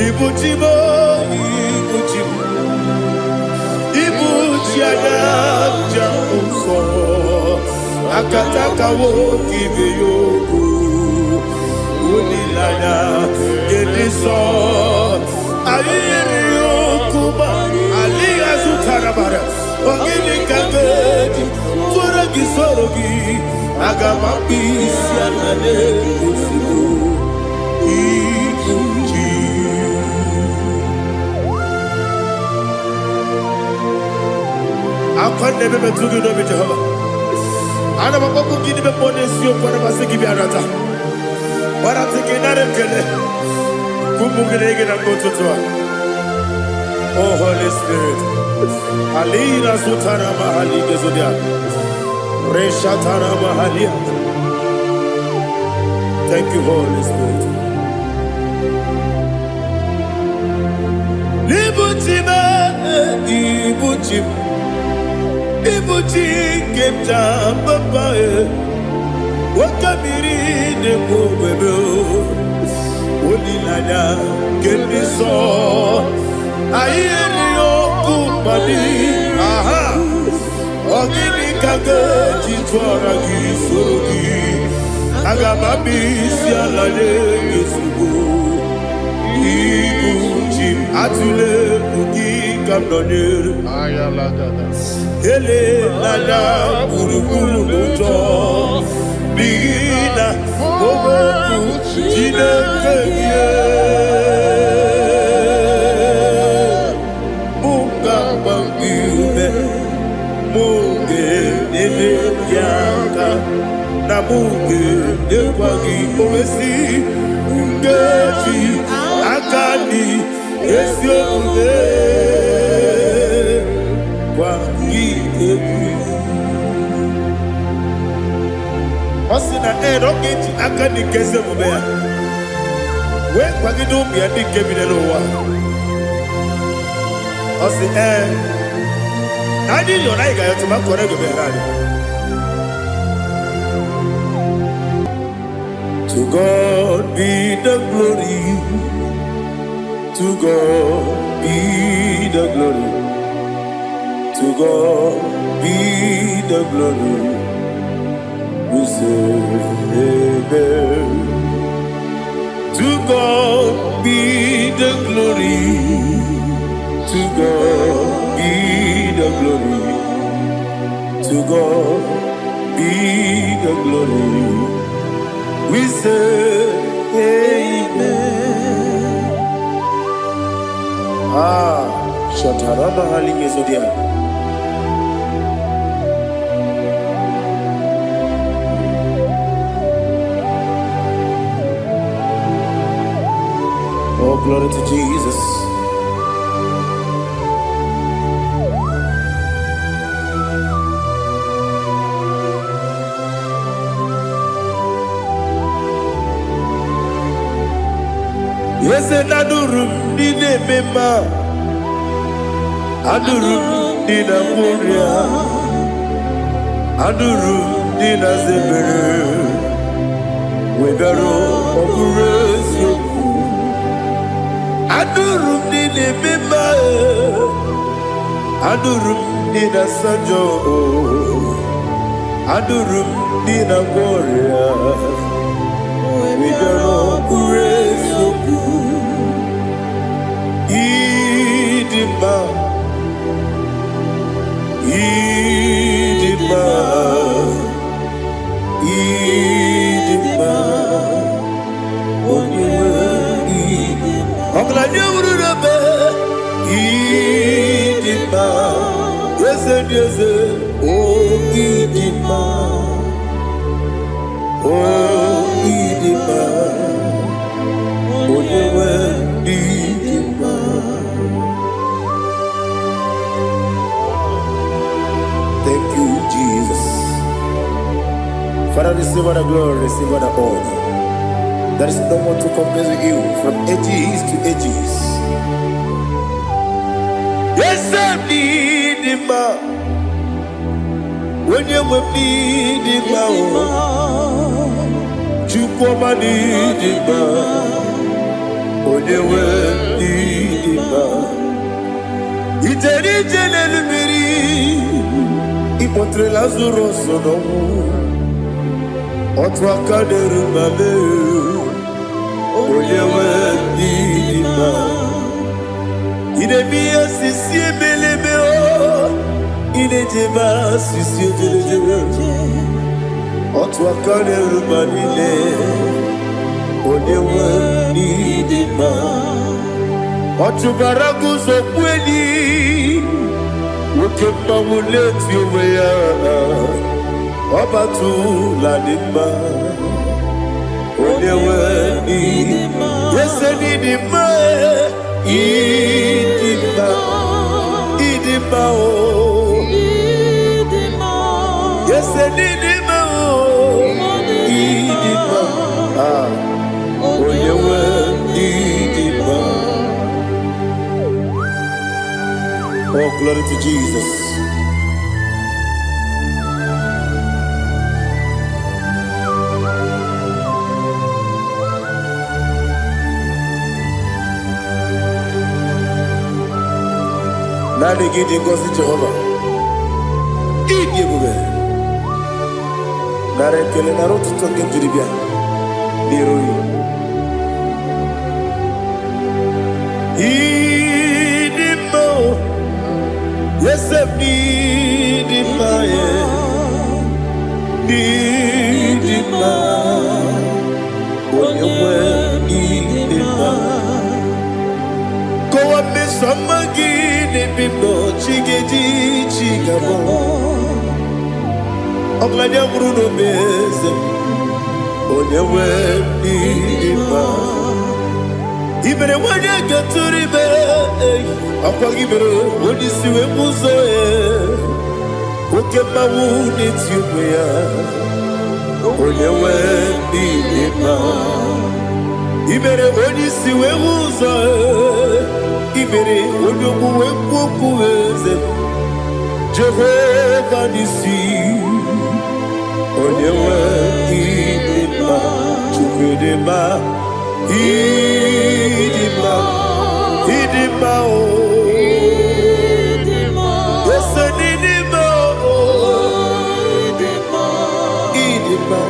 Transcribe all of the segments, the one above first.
Ibu chi m, ibu chi m, ibu chi anya ji ụzọ akataka nwoke ibe ya okwu olileanya nke ndị nsọ. Anyị yiri okwu ma adịghị azụtara mara. Ọ gịnị ka m ga-eji tụọrọ gị, soro gị? Aga m akpụ isi ala na-egosigo ibu chi. Akwa na-ebe metụ gị n'obi, Jehova. Ana m akpọkwu gị n'ime mmụọ n'eziokwu. Ana m asị gị bịa nata gbarata gị, nara ekele ka ụmụ gị na-ege na mgbe ụtụtụ a. Oh Holy Spirit, alina sutara mahali gezodia reshatara mahalia. Thank you, Holy Spirit. Ibuchi m, ibuchi m, ibuchi nke m ji papa e, nwoke mmiri na-ekwu ogbebe, olileanya nke ndị nsọ. Anyị erighị ọkụ mmadụ aha. Ọ gịnị ka ga-eji tụọra gị, soro gị? Aga m abịa isi ala nye gị ozugbo. Ibu chi m, atụla egwu, gị ka m nọnyere. Elela gburugburu n'ụjọ, n'ihi na okwu Chineke gị mụ ga-agba gị ume, mụ ga-enyere gị aka, na mụ ga-enyekwa gị owesi nkeji aka dị ezi omume gwa gị egwu. Ọ sị na ee, na ọ ga-eji aka dị nke ezi omume ya wee kwagide ụmụ ya ndị nke bi n'ụwa. Ọ sị ee, na anyị yọrọ, anyị ga-ayọtụ ma kọrọ ego meghere anyị. To God be the glory, to God be the glory, to God be the glory. We say amen. To God be the glory, to God be the glory, to God be the glory. We say amen. Ah, Shatarama Hali Gezodia. Oh, glory to Jesus. Eze na anụrụ m ndị na-eme mma, anụrụ m ndị na-agwọ ọrịa, anụrụ m ndị na-aza ebere wee bịaruo. Ọ bụrụ eziokwu, anụrụ m ndị na-eme mma, anụrụ m ndị na-asa njọ, anụrụ m ndị na-agwọ ọrịa wee bịaruo. Ọ bụrụ eziokwu, ịdị mma, ịdị mma, ịdị mma, onye nwe ọgaranya wuru n'ebe. Ịdị mma, eze dị eze, o ịdị mma, o ịdị mma, onye nwe ịdị mma. Thank you, Jesus. Father, receive all the glory, receive all the honor. There is no one to compare with you from ages to ages. Yes, I need him. Onye nwe m n'ịdị mma o, Chukwuma n'ịdị mma, onye nwe Ịkpọtere Lazarus n'ọnwụ. Otu aka na-eru mba mee, onye nwe ndị dị mma. Ị na-eme ihe sisi emeleme o, ị na-ejebe asịsị ejelejele. Otu aka na-eru mba niile, onye nwe ndị dị mma. Ọ chụbara guzo kweli, nwoke mmanwụ na-eti onwe ya, ọ batụla dị mma, onye nwe ndị ese n'ịdị mma, ịdị mma, ịdị mma o, ese n'ịdị mma o, ịdị mma, ah, onye nwe ịdị mma. Oh, glory to Jesus. Naanị gị dị ngọzi, Jehova. Ịdị ebube. Nara ekele, nara ụtụtụ nke m jiri bịa n'iru gị. Ịdị mma o, ese m n'ịdị mma ya, n'ịdị mma, onye nwe ịdị mma. Kọwa mmeso ọma gị n'ebe m nọ, chi ga-eji chi ga-abọ. Ọgaranya nwụrụ n'obe, eze m, onye nwe ịdị mma. I mere nwanyị ga-atụrụ ime, ọkwa gị mere onye isi wee bụ ụzọ ya, oke mmanwụ na-eti onwe ya, onye nwe ịdị mma. I mere onye isi wee hụ ụzọ, i mere onye ogbu wee kwuo okwu, eze m, Jehova n'isi, onye nwe ịdị mma. Chukwu dị mma, ịdị mma, ịdị mma o, ese n'ịdị mma o, ịdị mma.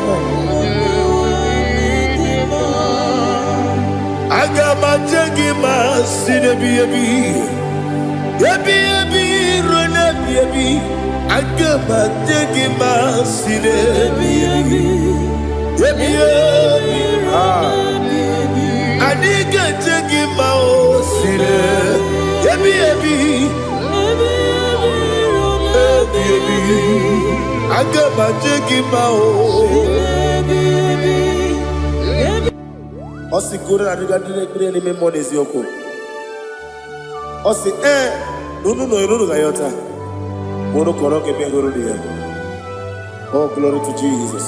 Aga m aje gị ma si n'ebi ebi ebi ebi ruo n'ebi ebi. Aga m aje gị ma si n'ebi ebi ebi ebi. Ah. Anyị ga-eje gị ma o si n'ebi ebi ebi ebi. Aga m aje gị ma o. Ọ sị kuru na adịga ndị na-ekpere n'ime mmụọ n'eziokwu. Ọ sị ee na unu nọ unu ga-ayọta ma unu kọrọ ka ebe hụrụ ya. Oh, glory to Jesus.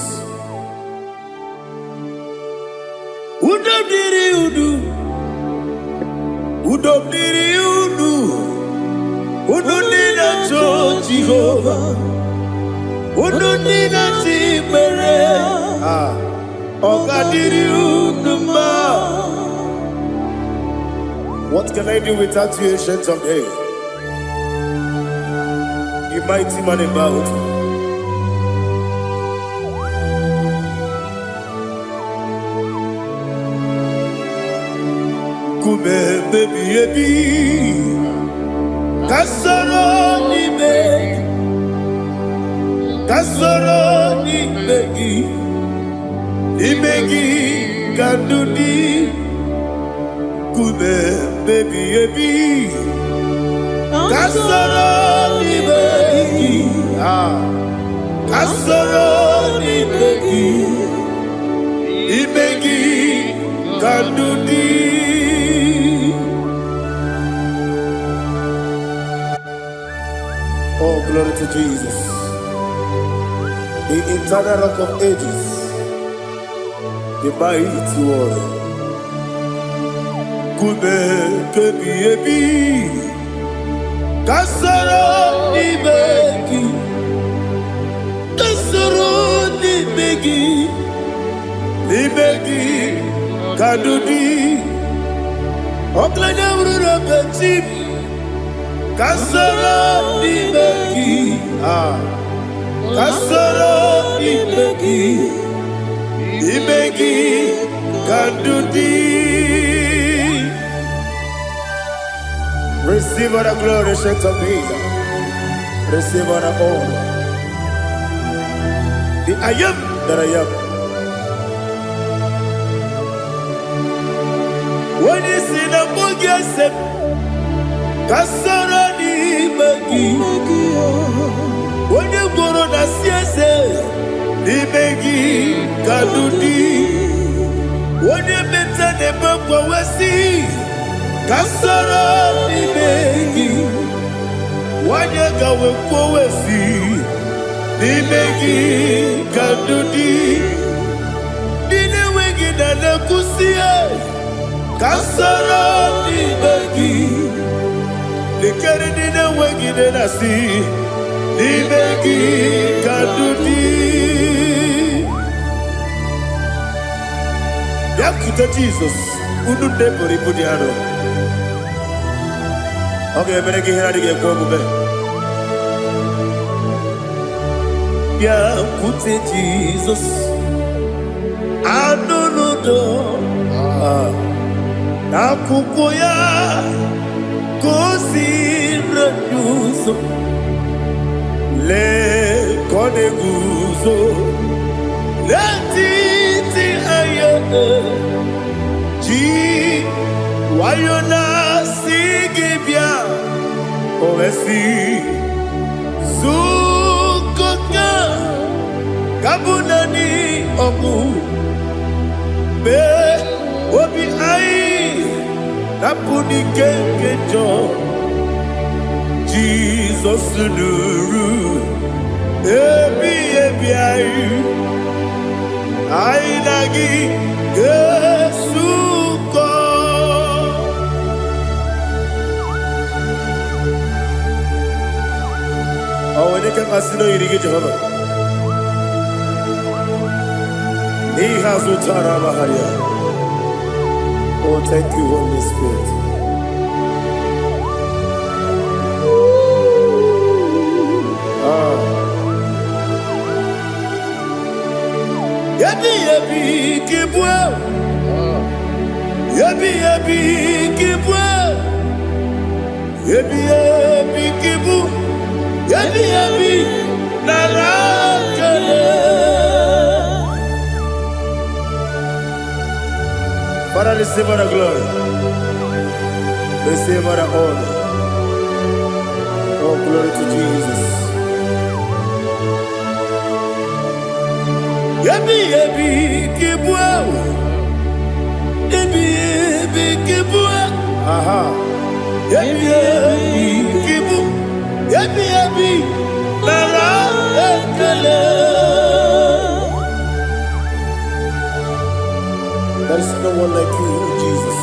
Udo dịrị unu, udo dịrị unu, unu ndị na-achọ Jehova, unu ndị na-achọ ikpere. Ah, ọ ga-adịrị unu mma. What can I do without you, Ancient of Days? You mighty man in battle. Nkume ebi ebi, ka soro n'ime, ka soro n'ime gị, n'ime gị ka ndụ dị. Nkume ebi ebi, ka soro n'ime gị, ah, ka soro n'ime gị, n'ime gị ka ndụ dị. Oh, glory to Jesus, the eternal Rock of Ages, the mighty warrior. Nkume kebi ebi, ka soro n'ime gị, ka soro n'ime gị, n'ime gị ka ndụ dị. Ọgaranya ruru ebechi m, ka soro n'ime gị, ah. Ka soro n'ime gị, n'ime gị ka ndụ dị. Receive all the glory, Saint of Days. Receive all the honor. The I am that I am. Onye si na mụ gị ese m, ka soro n'ime gị. Onye gworo na si eze, n'ime gị ka ndụ dị. Onye meta na-ebe akwa wee sị, ka soro n'ime gị. Nwanyị gawe kwuo wee sị, n'ime gị ka ndụ dị. Ndị na-enweghị na na-ekwusi ka soro n'ime gị. Lekere ndị na-enweghị nne na-asị, n'ime gị ka ndụ dị. Bịakwute Jizọs, unu ndị buru ibu dị arọ. Ọ ga-emere gị ihe na-adịghị ekwe omume. Bịakwute Jizọs, anụ n'udo n'akwụkwọ ya ka o si ụzọ. Lee ka ọ na-eguzo n'etiti anya, ji nwayọ na-asị gị bịa. O wee sị, zukọta ka bụ naanị ọgwụ mee obi anyị napụ n'ike nke njọ. Jizọs nụrụ ebi ebi anyị, anyị na gị ga-esukọ. Ọ nwere ike mmasị na oyiri gị, Jehova, n'ihe azụ tara ya. Oh, thank you, Holy Spirit. Ah. Ebi ebi kibue, ebi ebi kibue, ebi ebi kibu, ebi ebi nara kele. Father, receive all the glory. Receive all the honor. Oh, glory to Jesus. Ebi ebi kibue, ebi ebi kibue, aha. Ebi ebi kibu, ebi ebi nara ekele. There is no one like you, Jesus.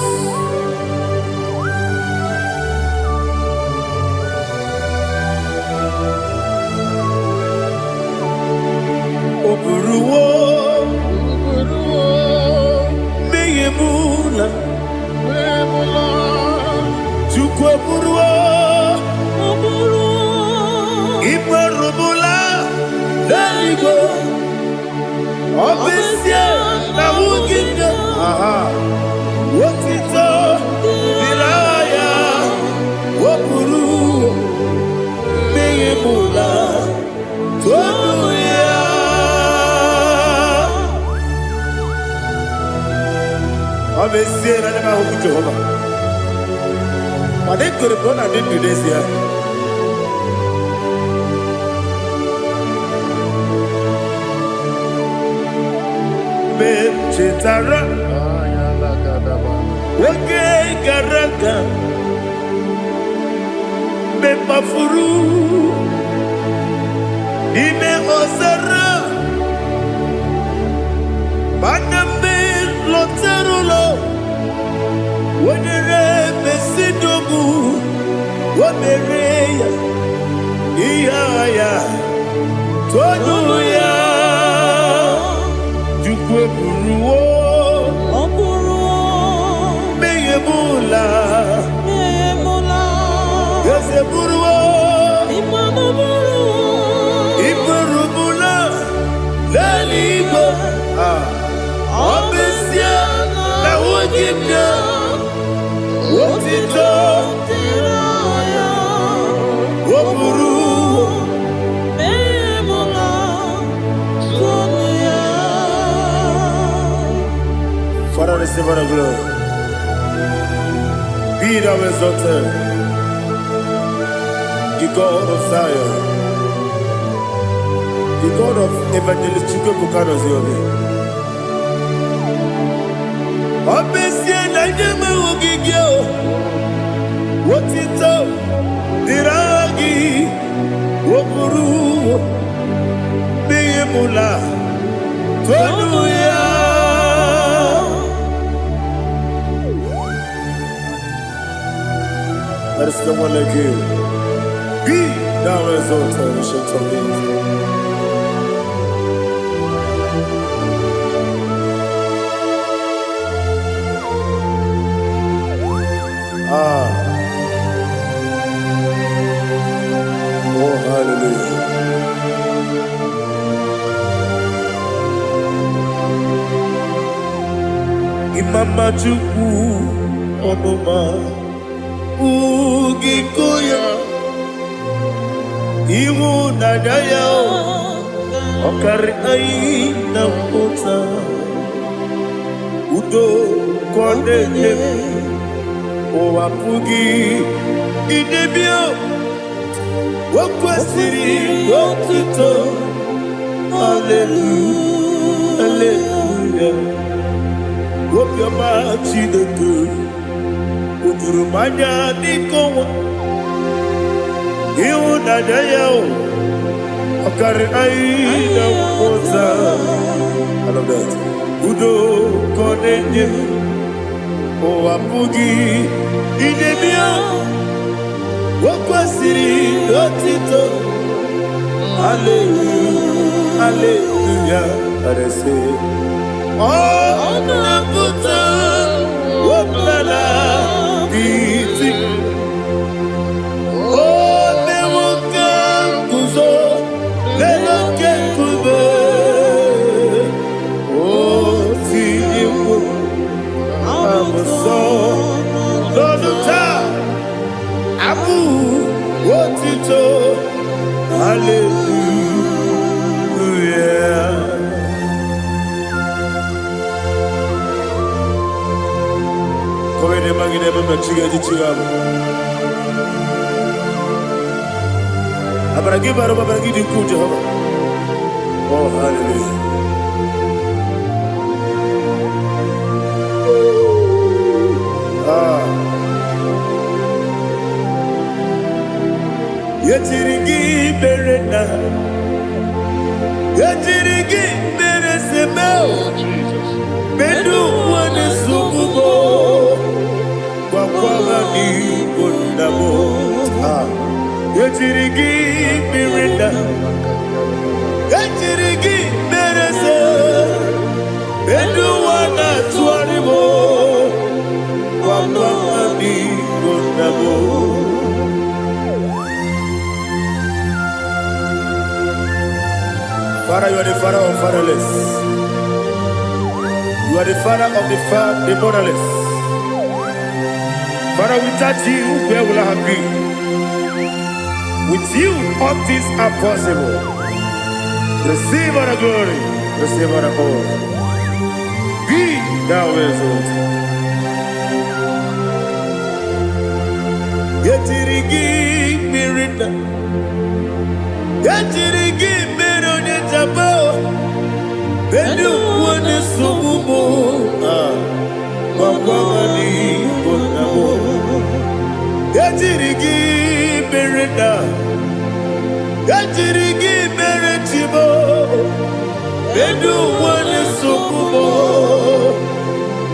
O buruwo mmehie m na Chukwu eburuwo ibu arụbụla n'eluigwe. Ọ bụ ezie na nwunye aha otito dịrị aha ya, o buru mmehie m na tonu ya. Ọ bụ ezie na anya m ahụghị Jehova, mana ekwere m na ọ na-adị ndụ n'ezie. Mgbe m chetara oge gara aga, mgbe m kpafuru n'ime ọzara, mana mgbe m lọtara ụlọ, wenyere mesidogbu o mere ya ihe agha ya tonu ya. Chukwu eburuwo Ọ bụrụ mmehie m ụla. emula Eze buruwo ịmanụ bụrụ iburubula. Ah, ọ bụ ezie na ahụghị m ya, otito o buru. Mmehie m la, tụọnụ ya. Father, receive all the glory. Be thou exalted, the God of Zion, the God of Evangelist Chukwuebuka Obi. Ọ bụ ezie na ndị enweghị gị o, otito dịrị aha gị, o buru mmehie m la, tonu ya. There is no one like you. Be thou exalted, Ancient of Days. Ah, oh, hallelujah. Imama Chukwu ọnụma ugiko ya, ịhụnanya ya ọkarị anyị na mmụta, udo ka ọ na-enye m, ụwa pụghị idebe. O kwesịrị otuto, haleluya, haleluya. Obiọma Chineke o juru m anya dịka ọnwa, ịhụnanya ya o ọkarị anyị na mmụta. I love that. Udo ka ọ na-enye, ụwa pụghị idebe. O kwesịrị otito, haleluya, haleluya. Arese ọ na-apụta ọbụla n'iti o mewo ka guzo n'elu oke nkume, o tinyewo abụsọ n'ọnụ taa abụ otito, haleluya. Kowene magine mama chiga chiga abụ. Amara gị bara ụba, amara gị dị ukwuu, Jehova. Oh, hallelujah. Ah. Ejiri gị mere na ejiri gị mere seme. Oh, Jesus. Medu nwane sugbo gwakwa ha n'igbo nna m. Ah. Ejiri gị mere na ejiri gị mere se medu nwa na-atụgharị m, gwakwa ha n'igbo nna m. Father, you are the father of fatherless. You are the father of the motherless. Father, without you, where will I have been? With you, all things are possible. Receive all the glory, receive all the honor. Be thou exalted. Ejiri gị mmiri na ejiri gị mmiri onye jaba elu onye nsogbu m. Ah, gwakwa ha n'igbo nna m. Ejiri gị mere na ejiri gị mere chibo elu onye nsogbu m,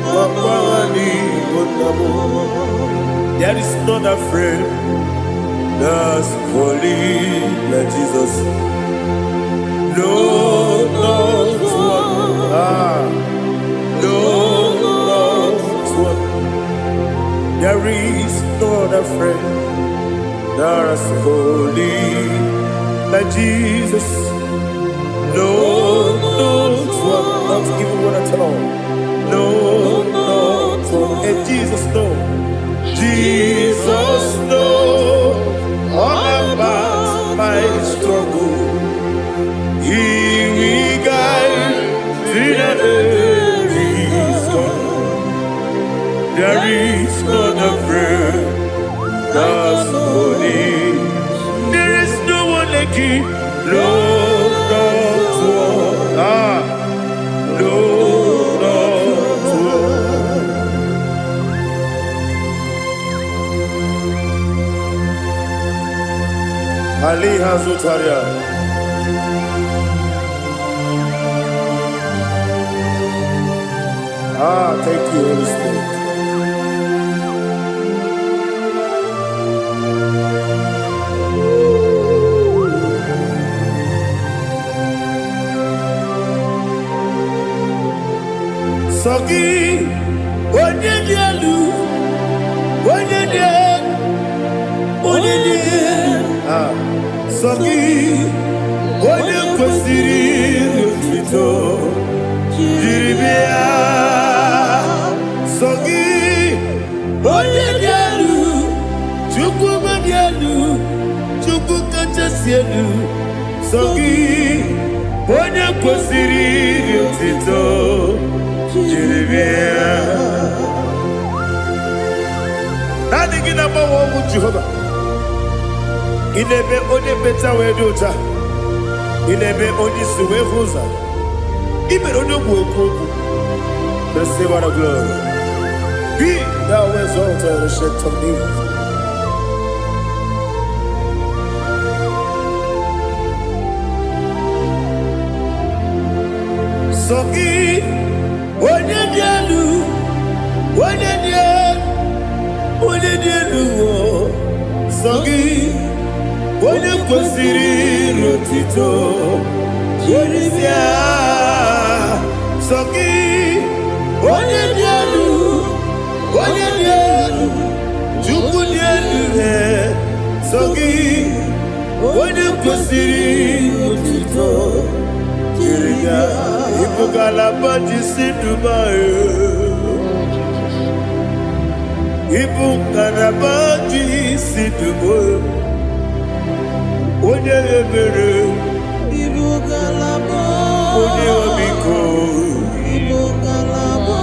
gwakwa ha n'igbo nna m. There is not a friend that's holy like Jesus. No, not one. Ah, no, not one. There is no other friend that's holy like Jesus. No, not one, not even one at all. No, not one. And Jesus, no. Jesus, no. All about my struggle. He will guide till the day is gone. There is none afraid that's holy. There is no one like you. No, not one. Ah, no, not one. Ali Hazutaria. Ah, thank you, Holy Spirit. Sọ gị, onye dị elu, onye dị elu, onye dị elu. Ah, sọ gị, onye kwesịrị otuto jiri bịa. Sọ gị, onye dị elu, Chukwu dị elu, Chukwu kachasị elu. Sọ gị, onye kwesịrị otuto jiri bịa. Naanị gị na-agbanwe ọnwụ, Jehova. Ị na-eme onye mkpeta wee dị ụcha. Ị na-eme onye isi wee hụ ụzọ. Ị mere onye ogbu ekwu okwu. Receive all the glory. Be thou exalted, Ancient of Days. Sọ gị, onye dị elu, onye dị elu, onye dị elu o. Sọ gị, onye kwesịrị otito jiri bịa. Sọ gị, onye dị elu, onye dị elu, Chukwu dị elu he. Sọ gị, onye kwesịrị otito jiri bịa. Ịbụ ngalaba ji si Dubai. Ịbụ ngalaba ji si Dubai. Onye ebere, Ibu ngalaba. Onye ọmịiko, Ibu ngalaba.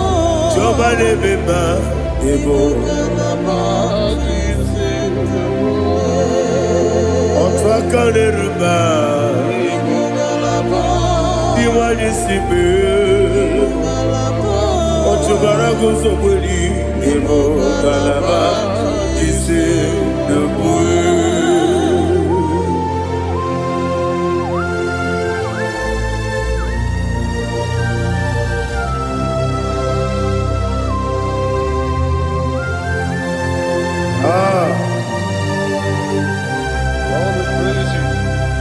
Chiọma na-eme mma, ịbụ Ngalaba. Otu aka na-eru mba, Ibu ngalaba. Dị nwanyị si mee. Ngalaba. Ọchụbara guzogbeli, ịbụ ngalaba ji si Dubai. Ah, Lord, we praise you.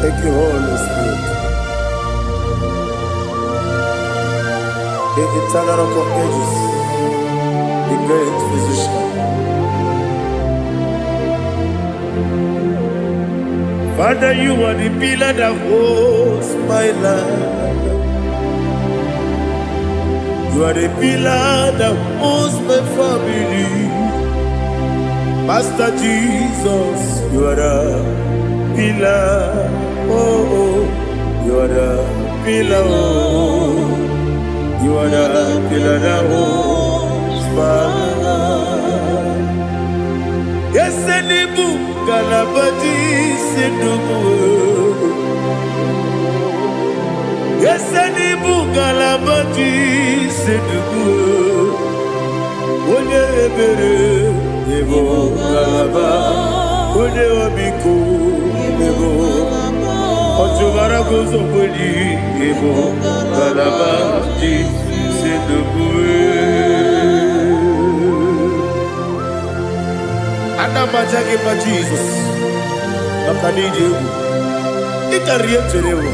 Thank you, Holy Spirit. The eternal Rock of Ages, the great physician. Father, you are the pillar that holds my life. You are the pillar that holds my family. Master Jesus, you are the pillar. Oh, you are the pillar. Oh, you are the pillar that holds my life. Yes, Enibu Galabaji Sindubu. Yes, Enibu Galabaji Sindubu. Onye ebere, ịbụ ngalaba, onye ọmịiko, ịbụ ọchụmara guzogbeli, ịbụ ngalaba ji si. Ana m aja gị mma, Jizọs, maka na ịdị egwu ị karịrị ihe m chere ewu.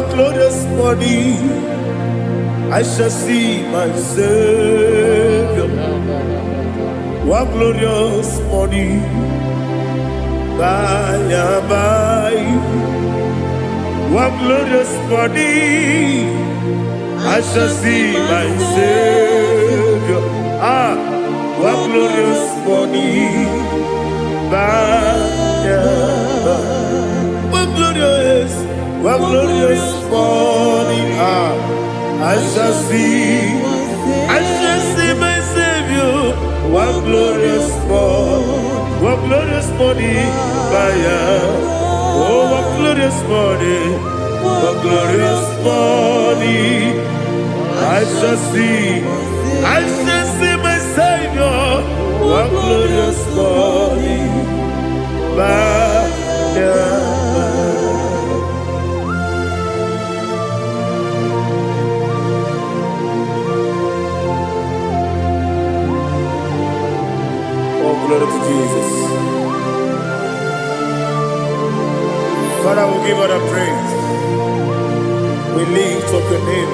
What glorious morning I shall see my Savior. What glorious morning by and by. What glorious morning I shall see my Savior. Ah, what glorious morning by and by. What glorious morning. Ah, I shall see my Savior. What glorious morning, what glorious morning by and. Oh, what glorious morning, what glorious morning. I shall see my Savior. What glorious morning by and by. Oh, glory to Jesus. Father, we give all the praise. We lift up your name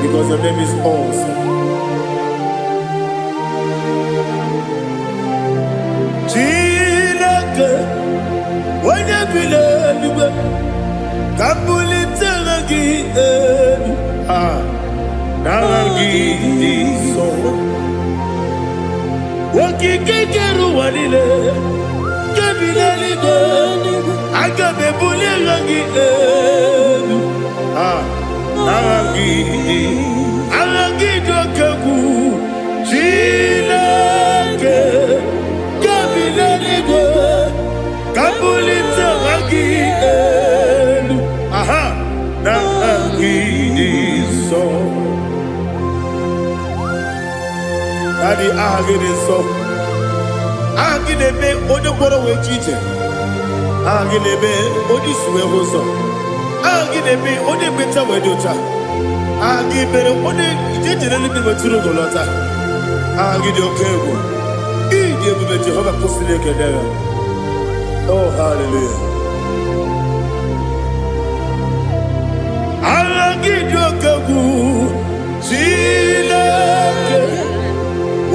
because your name is awesome. Chineke, onye bi n'eluigwe, ka m bulite aha gị elu. Ah, n'aha gị dị nsọ. Okike kere ụwa niile, nke bi n'eluigwe, aga m ebuli aha gị elu. Ah, aha gị dị, aha gị dị oke egwu. Chineke, nke bi n'eluigwe, ka m bulite aha gị elu. Aha, n'aha gị dị nsọ. Daddy, aha gị dị nsọ. Aha gị na-eme onye ngwọrọ wee ji ije. Aha gị na-eme onye isi wee hụ ụzọ. Aha gị na-eme onye mmecha wee dị ụcha. Aha gị mere onye ije jere eluigwe wetụrụ ugo lọta. Aha gị dị oke egwu. Ịdị ebube Jehova kwụsịrị ekele ya. Oh, hallelujah. Aha gị dị oke egwu. Chineke,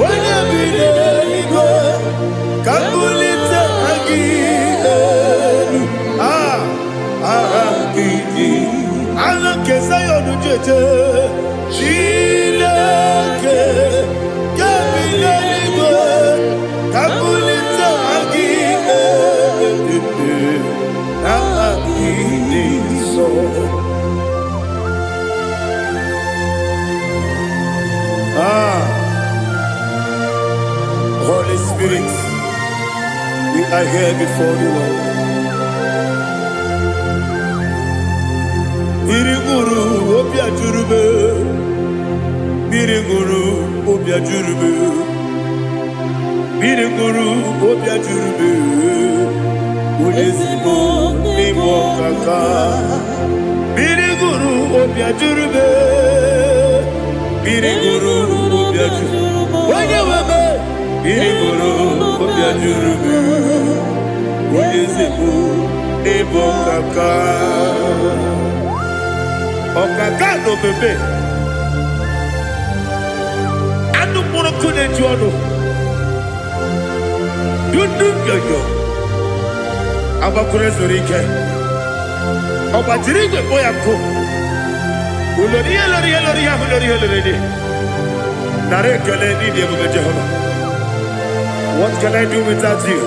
onye bi n'eluigwe, ka m bulite aha gị elu. Ah, aha gị dị. Aha nke Zayọn jeje. Chineke, nke bi n'eluigwe, ka m bulite aha gị elu. Aha gị dị nsọ. Ah, Holy Spirit, we are here before you, Lord. Mmiri ṅụrụ obi ajụrụ m. Mmiri ṅụrụ obi ajụrụ m. Mmiri ṅụrụ obi ajụrụ m. Onye ezigbo n'ime ọkaka. Mmiri ṅụrụ obi ajụrụ m. Mmiri ṅụrụ obi ajụrụ. Onye nwe m. Mmiri ṅụrụ obi ajụrụ m. Onye ezigbo n'ịbụ ọkaka. Ọkaka na omeme. Anụ mkpụrụ nkụ na-eju ọnụ. Dudu nyoyo. Agbakwuru zuru ike. Ọ gbajiri igwe kpọ ya nkụ. Ulori ihe lori ihe lori ihe ahụ lori ihe lori ihe. Nara ekele n'ịdị ebube Jehova. What can I do without you?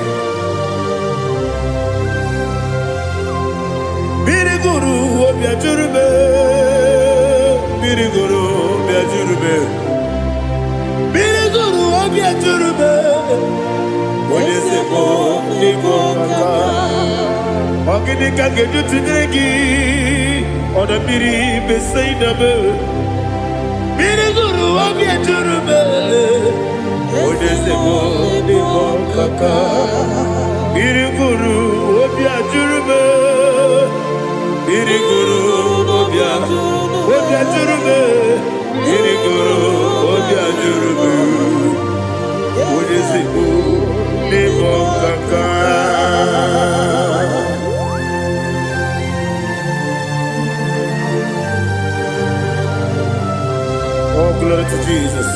Mmiri gụrụ obi ajụrụ m. Mmiri gụrụ obi ajụrụ m. Mmiri gụrụ obi ajụrụ m. Onye ezigbo n'ịbụ ọkaka. Ọ gịnị ka m ga-eji tụnyere gị? Ọdọ mmiri Besaida m. Mmiri gụrụ obi ajụrụ m. Onye ezigbo n'ịbụ ọkaka. Mmiri gụrụ obi ajụrụ m. Mmiri gụrụ obi ajụrụ m. Mmiri gụrụ obi ajụrụ m. Onye ezigbo n'ịbụ ọkaka. Glory to Jesus.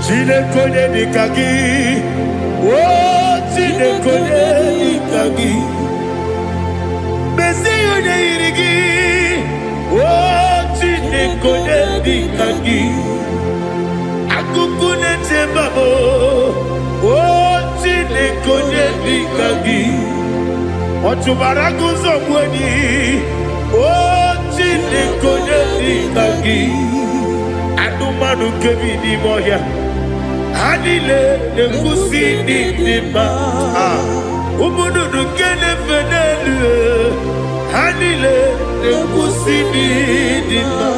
Chineke onye dịka gị, o Chineke onye dịka gị, mezie onye yiri gị, o Chineke onye dịka gị, akụkụ na-eche mba m, o Chineke onye dịka gị, ọ chụbara gị ụzọ gbuo enyi, o Chineke onye dịka gị, anụmanụ nke bi n'ime ọhịa, ha niile na-ekwusi ndị dị mma. Ah, ụmụ nnụnụ nke na-efe n'elu, ha niile na-ekwusi ndị dị mma.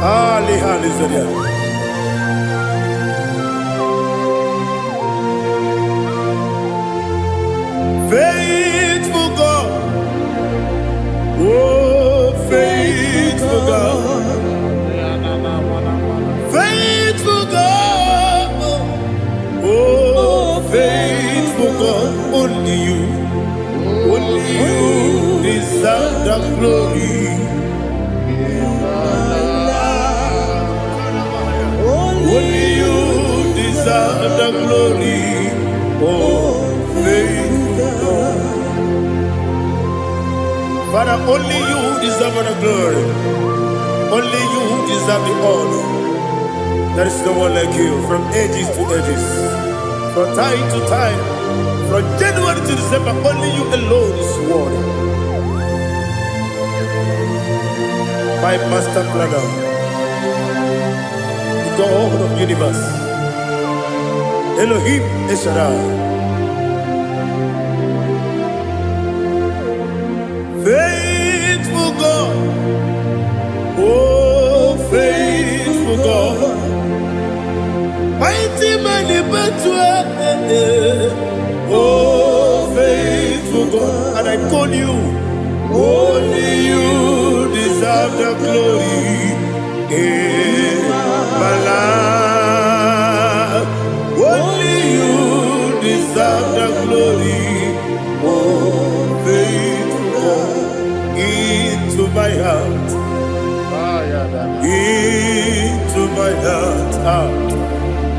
Ali, hallelujah. Faithful God, oh faithful God, faithful God, oh faithful God, only you deserve the glory. Only you deserve the glory, oh faithful God. Father, only you deserve the glory. Only you deserve the honor. There is no one like you from ages to ages, from time to time, from January to December. Only you alone is worthy. My master planner, the God of universe, Elohim El Shaddai. Faithful God, oh faithful God, mighty man in battle, oh faithful God, and I call you, only you deserve the glory in my life. Only you deserve the glory, oh faithful God, into my heart, into my heart, ah,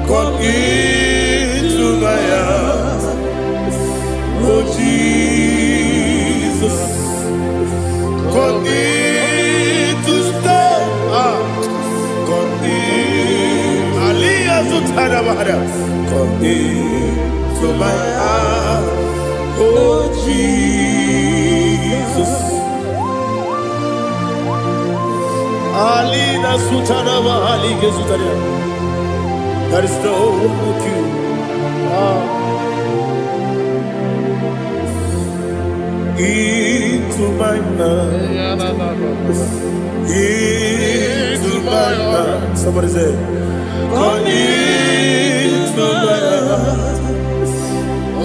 come into my heart, oh Jesus, come in to stay, ah, come in, Aliyah Zutanabara, come into my heart, oh Jesus. Alina Sutanaba Ali Gezutaria. There is no one like you. Ah. Into my heart. Into my heart. Somebody say, come into my heart.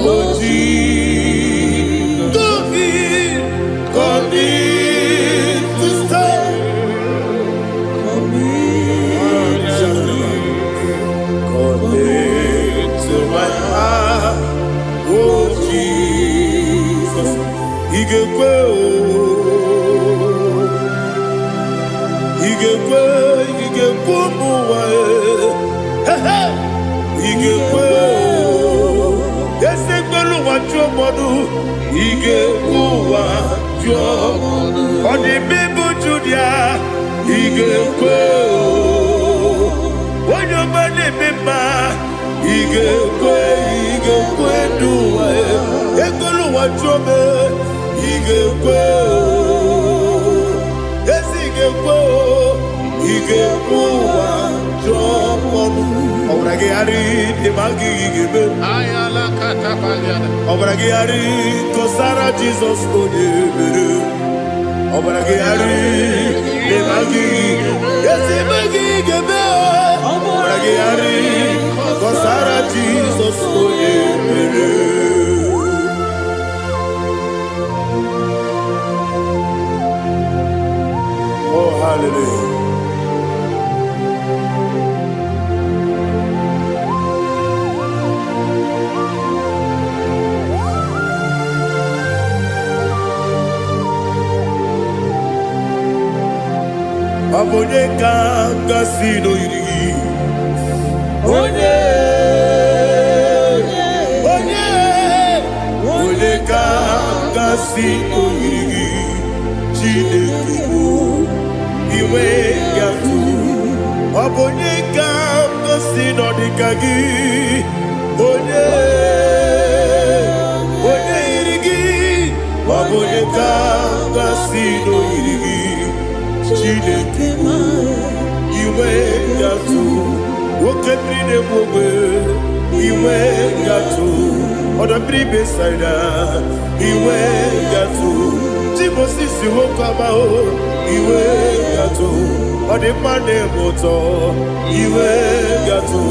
Oh Jesus. Come in. Come in to stay. Come into my heart. Oh Jesus. Igekwe o. Igekwe, igekwe ụmụ ụwa e. He he. Igekwe o. Ese kwelu ụwa jụọ mmadụ. Igekwe ụwa jụọ. Ọ dị mmebe Judia. Igekwe o. Onye ọma na-eme mma. Igekwe, igekwe ndụ ụwa e. Ekwelu ụwa jụọ m. Igekwe o. Ezi ga-ekwe o, ị ga-ekwe ụwa jụọ ọnụ. Ọbara gị ghara ịdị ma gị ga-eme. Ọbara gị ghara kọsara Jizọs onye mere. Ọbara gị ghara ịdị ma gị. Ezi ma gị ga-eme o. Ọbara gị ghara kọsara Jizọs onye mere. Oh, hallelujah. gasị n'oyiri gị? Onye, onye, onye ka gasị n'oyiri gị? Chineke bụ inwe gatụ. Ọ bụ onye ka gosi nọ dịka gị? Onye, onye yiri gị? Ọ bụ onye ka gosi n'oyiri gị? Chineke bụ inwe gatụ. Oke mmiri na-egbu ogbe, inwe gatụ. Ọdọ mmiri Besaida, inwe gatụ. Timosisi nwoke ọma o, iwe gatụ. Ọ dị mma na-eme ụtọ, iwe gatụ.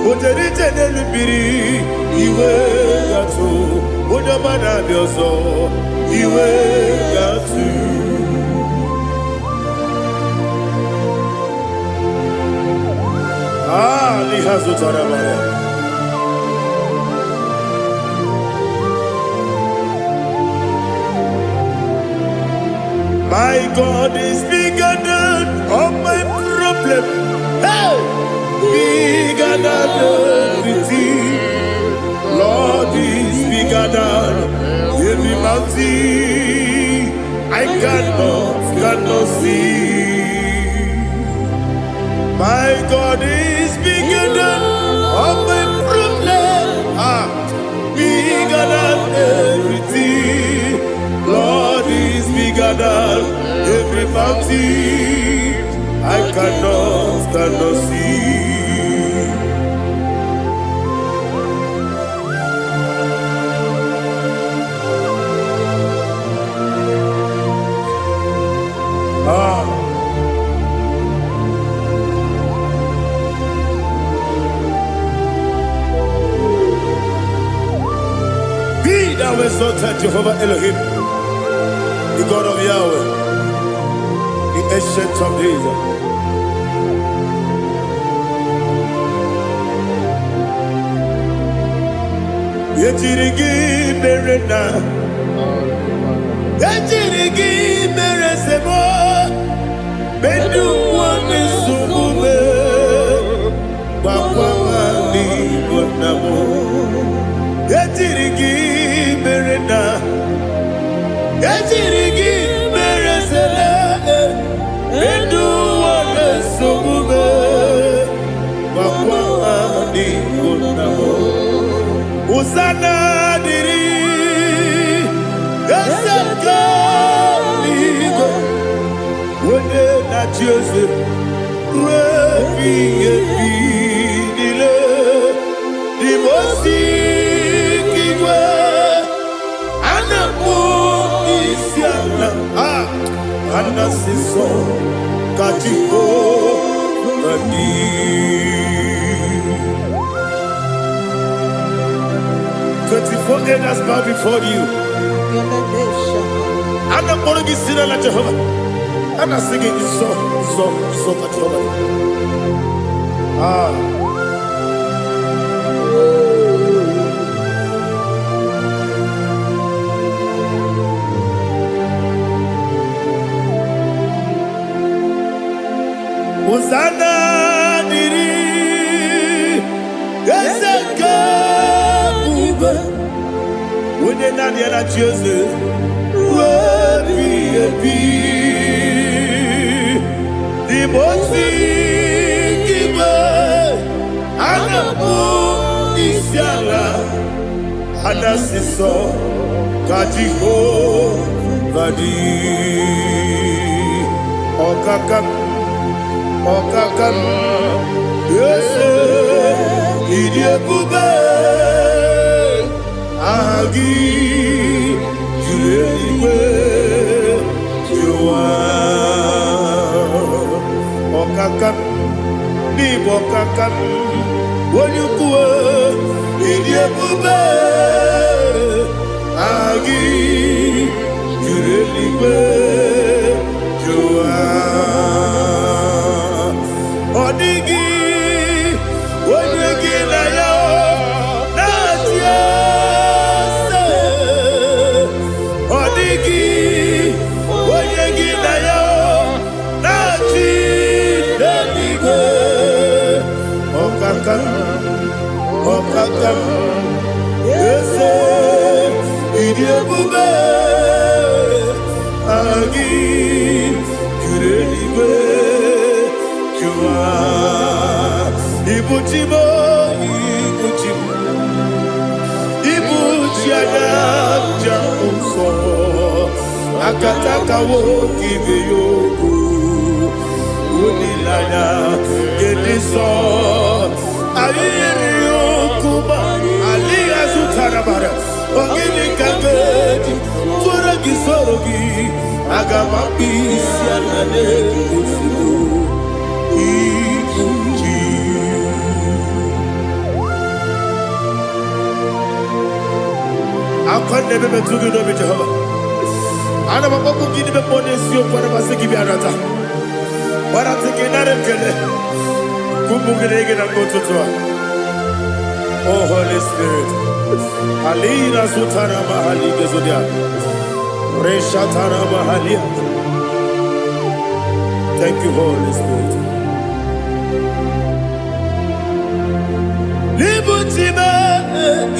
O jere ije n'elu mmiri, iwe gatụ. Onye ọma na-abịa ọzọ, iwe gatụ. Ah, liha zụtara mara. My God is bigger than all my problem. Hey! Bigger than everything. Lord is bigger than every mountain I cannot see. My God is bigger than all my problem. Ah, bigger than everything. Lord is bigger than every mountain I cannot see. Ah, be thou exalted, Jehovah Elohim, the God of Yahweh, the Ancient of Days. Ejiri gị mere na ejiri gị mere semo medu nwanne nsogbu me gbakwa n'igbo nna m. Ejiri gị mere na ejiri gị mere sele medu nwanne nsogbu me gbakwa n'igbo nna m. Hosanna dịrị eze nke eluigwe, onye na-achị eze ruo ebighị ebi niile. Dị nke igwe a na-akpọ isi ala, a anasị nsọ ka Jehova dị. 24 elders bow before you. A na-akpọrọ gị si n'ala Jehova. A na-asị gị nsọ, nsọ, nsọ ka Jehova dị. Ah. Hosanna dịrị eze nke ebube, onye naanị ya na-achị eze ruo ebighị ebi. N'ime ozi igwe a na-akpọ isi ala, a na-asị nsọ ka Jehova dị. Ọkaka m, ọkaka m, eze, ịdị ebube, aha gị juru eluigwe juru ụwa. Ọkaka m, n'ịbụ ọkaka m, onye ukwu, ịdị ebube, aha gị juru eluigwe juru ụwa. Ọ dịghị onye gị na ya na-achị eze. Ọ dịghị onye gị na ya na-achị n'eluigwe. Ọkaka m, eze, ịdị ebube gị juru eluigwe jụwa. Ibuchi m, ibuchi m, ibuchi anya njem nsọ akatakawo ibe ya okwu olileanya nke ndị nsọ ahịrị okwu ma alịghị azụtara mara. Ogini ka ga-eji tụọrọ gị soro gị? Aga m akpụ isi ala n'ezigbo ibuchi. Akwa na-ebe metụ gị n'obi, Jehova. Ana m akpọkwu gị n'ime mmụọ n'eziokwu. Ana m asị gị bịa nata gbaratị gị nara ekele kumbu gị na gị na mgbe ụtụtụ a. Oh Holy Spirit, alina zutara mahali gezodia reshatara mahalia. Thank you, Holy Spirit. Ibuchi m,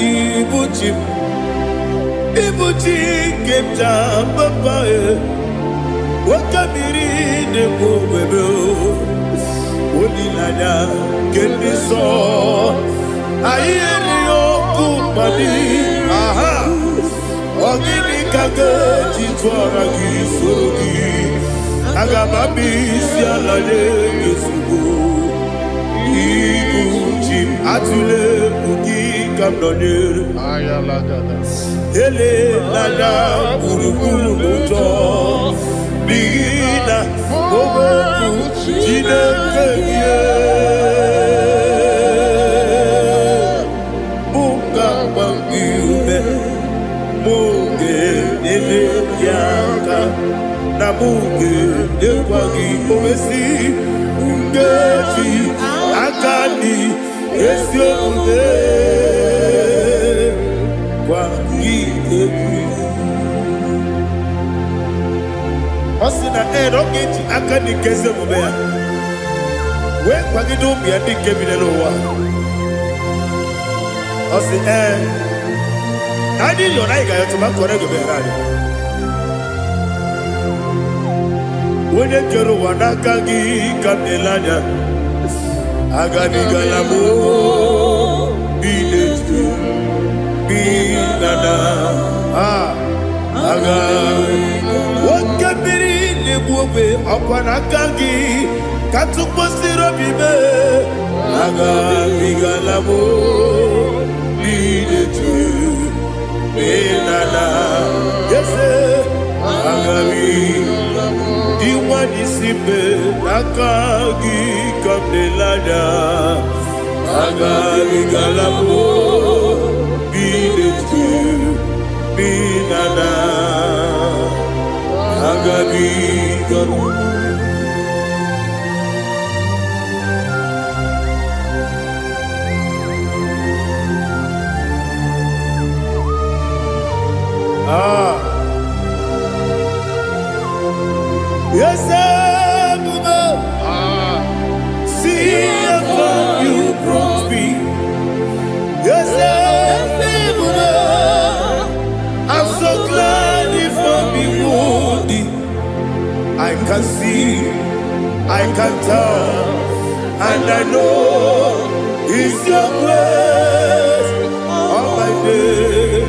ibuchi m, ibuchi nke m ji papa e, nwoke mmiri na-ekwu ogbebe, olileanya nke ndị nsọ anyị erighị ọkụ mmadụ. Aha, ọ gịnị ka ga-eji tụọra gị soro gị? Aga m abụ isi ala nye gị ozugbo. Ibu chi m, atụle egwu, gị ka m nọnyere. Elela gburugburu n'ụjọ, n'ihi na okwu Chineke gị mụ ga-agba gị ume, mụ ga-enyere gị aka, na mụ ga-enyekwa gị owesi nkeji aka dị ezi omume gwa gị egwu. Ọ sị na ee, na ọ ga-eji aka dị nke ezi omume ya wee kwagide ụmụ ya ndị nke bi n'ụwa. Ọ sị ee, na anyị yọrọ, anyị ga-ayọtụ ma kọrọ ego meghere anyị. Onye kere ụwa, n'aka gị ka m na-ele anya. Agabigala m bi na-eju bi na na a aga. Oke mmiri na-egbu ogbe, ọkwa n'aka gị ka tụkwasịrị obi mee. Agabigala m bi na-eju bi na na eze agabi dị nwanyị si mbe, n'aka gị ka m na-ele anya. Agabigala m bi na-eju bi na na agabigala. Ah, yes, ebube, see how far you brought me. Yes, ebube, I'm so glad you found me worthy. I can see, I can tell, and I know it's your grace. All my day,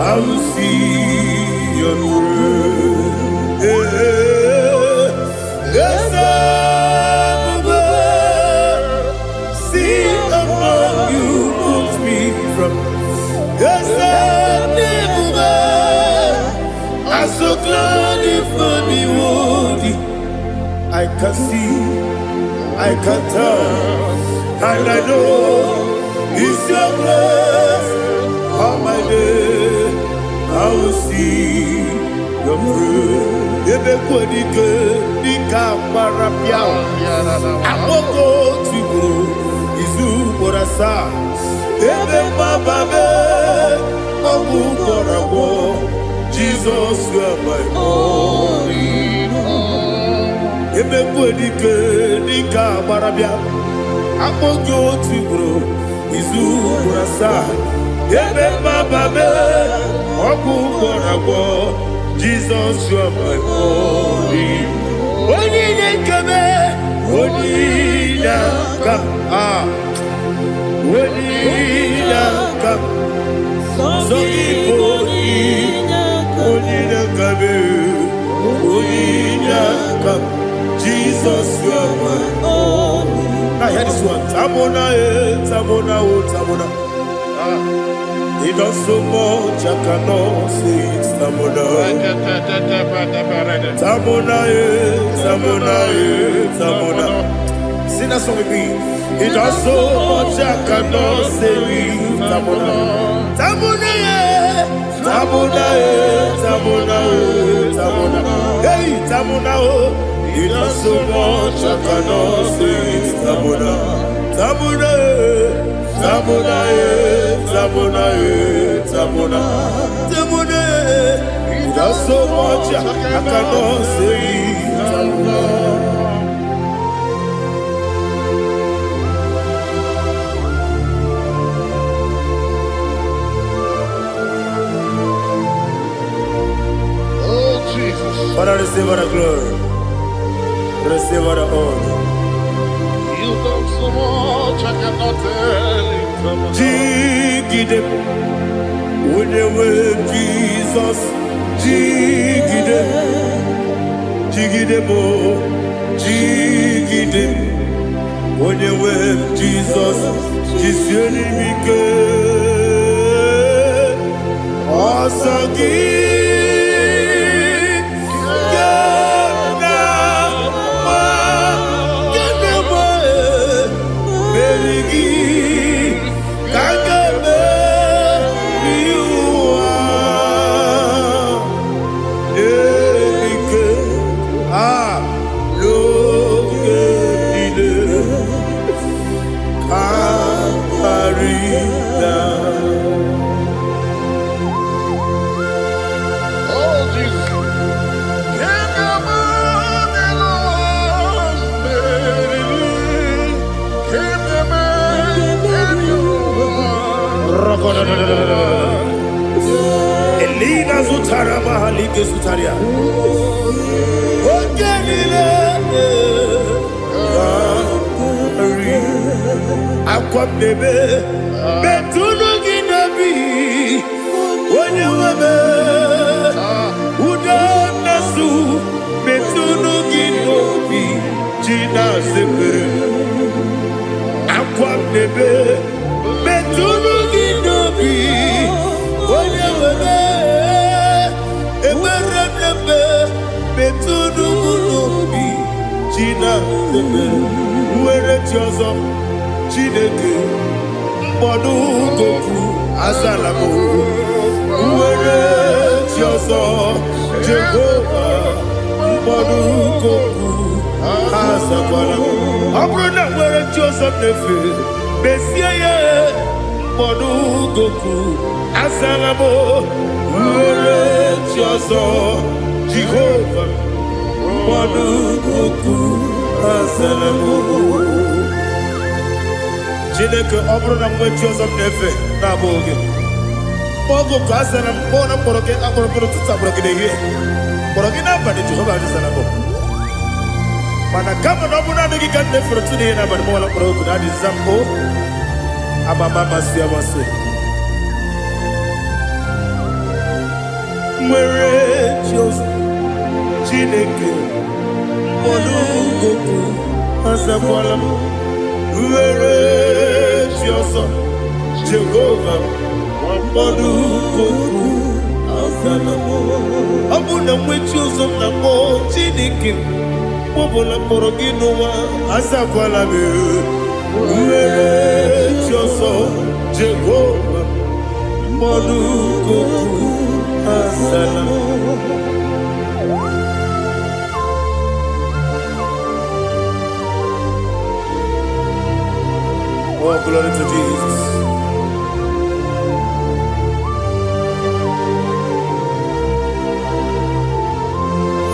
I will see your grace. Yes, ebube, see how far you brought me from. Yes, ebube, I'm so glad you found me worthy. I can see, I can tell, and I know it's your grace. All my day, I will see your grace. Ebe kwadike dịka agbara bịa akpọkọ otu ugboro izu ugboro asaa, ebe mgbaba mee ọgwụ gwọrọ agwọ. Jizọs, you are my all. Emekwu dike dịka agbara bịa akpọ gị otu ugboro. a, ebe mgbaba m, ọgwụ gwọrọ agwọ. Jizọs, you are my only. Onye na-ekebe, onye na-aka, ah, onye na-aka, sọ gị bụ onye na-akabe, onye na-aka. Jesus, you are my. Now hear this one. Tamona, eh, Tamona, oh, Tamona. Ah. He does so much, I cannot say it. Tamona. Tamona, eh, Tamona, eh, Tamona. Sing that song with me. He does so much, I cannot say it. Tamona. Tamona, eh, Tamona, eh, Tamona, eh, Tamona. Hey, Tamona, oh. He does so much, I cannot say it. Tamona. Tamona, eh, Tamona, eh, Tamona, eh, Tamona. Tamona, eh. He does so much, I cannot say it. Tamona. Oh, Jesus. Father, receive all the glory. Receive all the honor. You've done so much, I cannot tell it. Jigide, onye nwe Jizọs, jigide, jigide m, jigide, onye nwe Jizọs, jisie m ike. Ọsọ gị ga na-agba, ga na-agba, meri gị ka a ga-emeri ụwa. Ike a n'oge niile ka karịa. Oh, Jesus. Can you imagine? Can you imagine? Elina zutara mahalike zutaria. Oge niile karị. Akwa m na-ebe metụnụ gị n'obi, onye nwe m. Udo na-asụ metụnụ gị n'obi ji na-asepere. Akwa m na-ebe metụnụ gị n'obi, onye nwe m. Ekpere m na-ebe metụnụ m n'obi ji na-asepere. Nwere chi ọzọ, Chineke, mkpọdụ goku azala m. Nwere chi ọzọ, Jehova, mkpọdụ goku azakwala m. Ọ bụrụ na nwere chi ọzọ m na-efe, mezie ya. Mkpọdụ goku azala m. Nwere chi ọzọ, Jehova, mkpọdụ goku azala m. Chineke, ọ bụrụ na m nwee chi ọzọ m na-efe na-abụghị gị, oge ka a sara m kpọọ na mkpọrọ gị akpọrọ gị n'ụtụtụ, akpọrọ gị n'ehihie, kpọrọ gị n'abalị, Jehova azara m. Mana kama na ọ bụ naanị gị ka m na-efere tụ n'ihe n'abalị, mọwala mkpọrọ oku na adịza m o amama amasị amasị. Nwere chi ọzọ, Chineke, mkpọrọ goku azakwala m. Nwere chi ọzọ, Jehova, mkpọrọ goku azala m. Ọ bụ na nwe chi ọzọ m na-akpọ, Chineke, mkpọbụla mkpọrọ gị n'ụwa, azakwala m. Nwere chi ọzọ, Jehova, mkpọrọ goku azala m. Oh, glory to Jesus.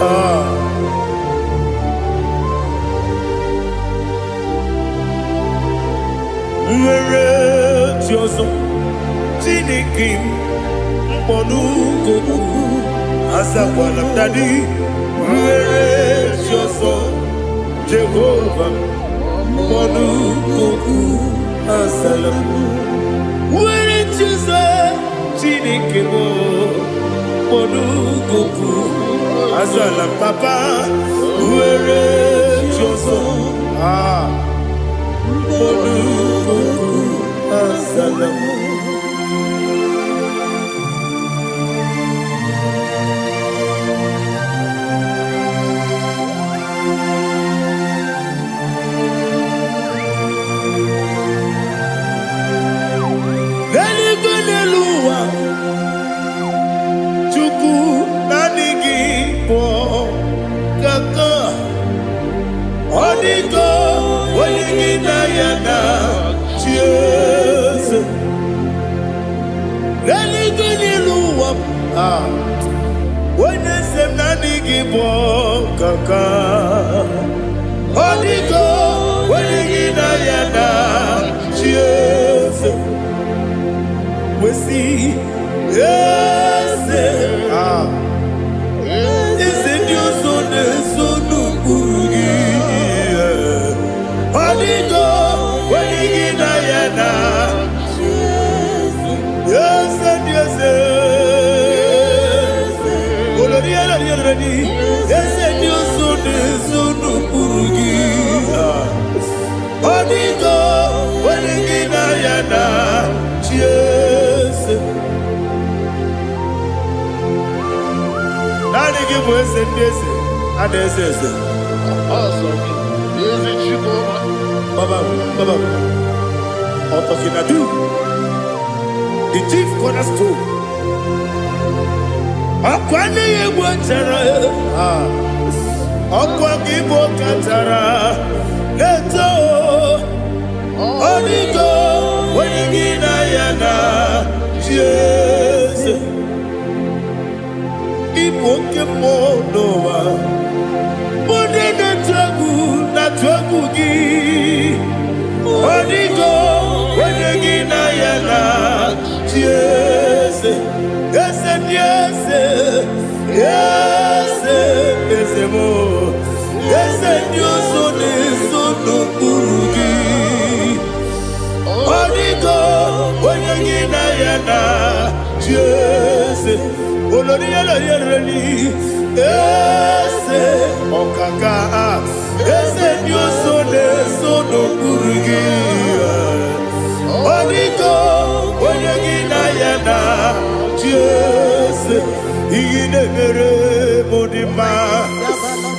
Ah. Nwere chi ọzọ. Chineke m, mkpọnugokwu azakwala m. Daddy, were chi ọzọ. Jehova, mkpọnugokwu azala m. Were chi ọzọ. Chineke m, mkpọnugokwu azala m. Papa, were chi ọzọ. Ah, mkpọnugokwu azala m. N'eluigwe, n'elu ụwa, Chukwu, naanị gị bụ kaka. Ọ dịgo onye gị na ya na chi eze. N'eluigwe, n'elu ụwa, ah, onye eze m, naanị gị bụ kaka. Ọ dịgo onye gị na ya na chi eze. Wesi eze, ah, eze ndị ọzọ na-eso n'ụkpụrụ gị. Ọ dịgo onye gị na ya na eze ndị eze. Olori elori elori, eze ndị ọzọ na-eso n'ụkpụrụ gị. Ọ dịgo onye gị na ya na chi eze. Naanị gị bụ eze ndị eze, a na-eze eze. Eze Chukwuma. Baba, Baba, Otokinadu, the chief cornerstone. Ọkwa n'ihe egwu chara, ọkwa gị bụ kachara na-eto. Ọdịgo onye gị na ya na chi eze. Ịbụ oke mmụọ n'ụwa, onye na-atụ egwu na-atụ egwu gị. Ọdịgo onye gị na ya na chi eze. Eze ndị eze, eze, eze m, eze ndị ọzọ na-eso n'okpuru gị. Ọdịgo onye gị na ya na chi eze. Olori elori elori, eze ọkaka, eze ndị ọzọ na-eso n'okpuru gị. Ọdịgo onye gị na ya na chi eze. Ihe na-emere m dị mma,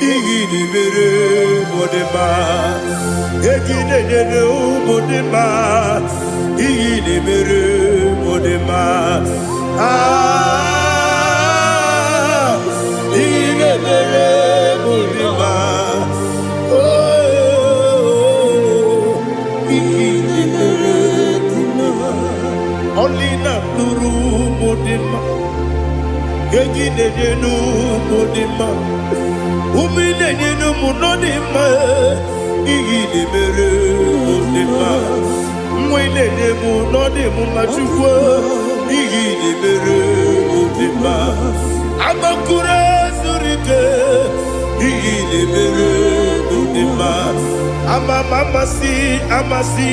ihe na-emere m dị mma, egi na-enyere ụmụ dị mma, ihe na-emere m dị mma. Ah, ihe na-emere m dị mma. Oh, ihe na-emere dị mma. Ọlị na-alụrụ ụmụ dị mma, egi na-enye n'ụmụ dị mma, ume na-enye n'ụmụ nọ dị mma. Ihe na-emere mụ dị mma, nwa ị na-enye m nọ dị m mma. Chukwu, ihe na-emere mụ dị mma. Agbakụrụ zuru ike, ihe na-emere mụ dị mma. Ama m amasị amasị,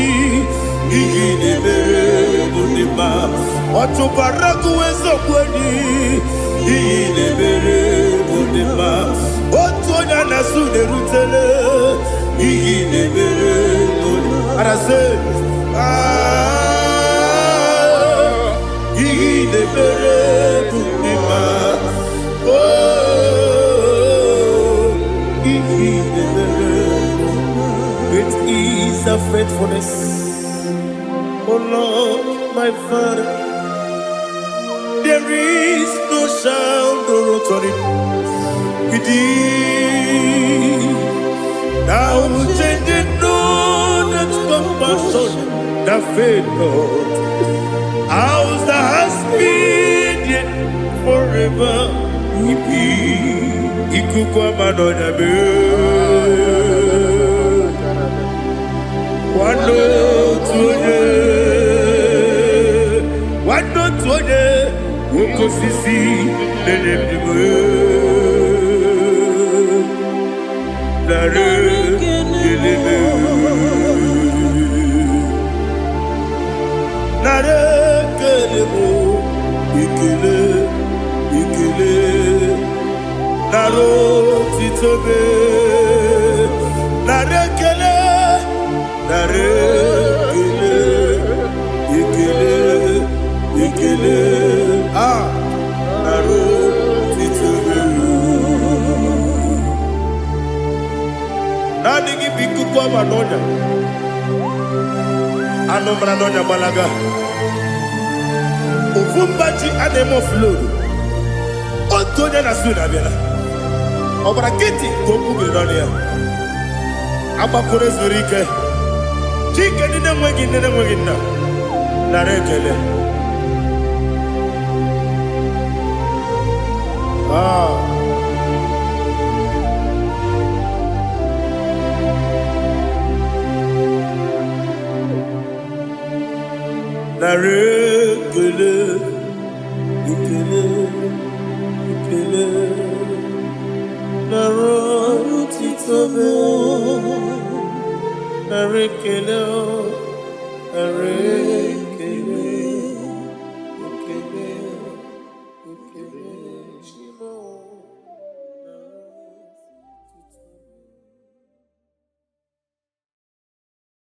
ihe na-emere mụ dị mma. Ọtụbara gụwa eziokwu enyi, ihe na-emere mụ dị mma. Otu onye a na-asụ na-erutele, ihe na-emere mụ dị mma. Arasị, ah, ihe na-emere mụ dị mma. Oh, ihe na-emere. Great is the faithfulness, oh Lord, my Father. There is no sound or authority with thee. Thou changest not that compassion that fail not. As thou hast been, yet forever we be. Ikuku ama n'ọnya mee. Nwanne otu onye, nwanne. Otu onye oke osisi na-enye ndụ nara ekele nara ekele bụ ekele ekele nara otito be nara ekele nara ekele ekele ekele a nara otito be. Naanị gị bụ ikuku ọma n'ọnya anụ mara n'ọnya gbalaga ofu mba ji a na-eme oflodu otu onye na su na-abịala ọbara nkịtị ka okwu gị n'ọnụ ya agbakọrọ zuru ike chike ndị na-enweghị nne na-enweghị nna nara ekele. Ah. Nara ekele ekele ekele nara otito m nara ekele o, nara.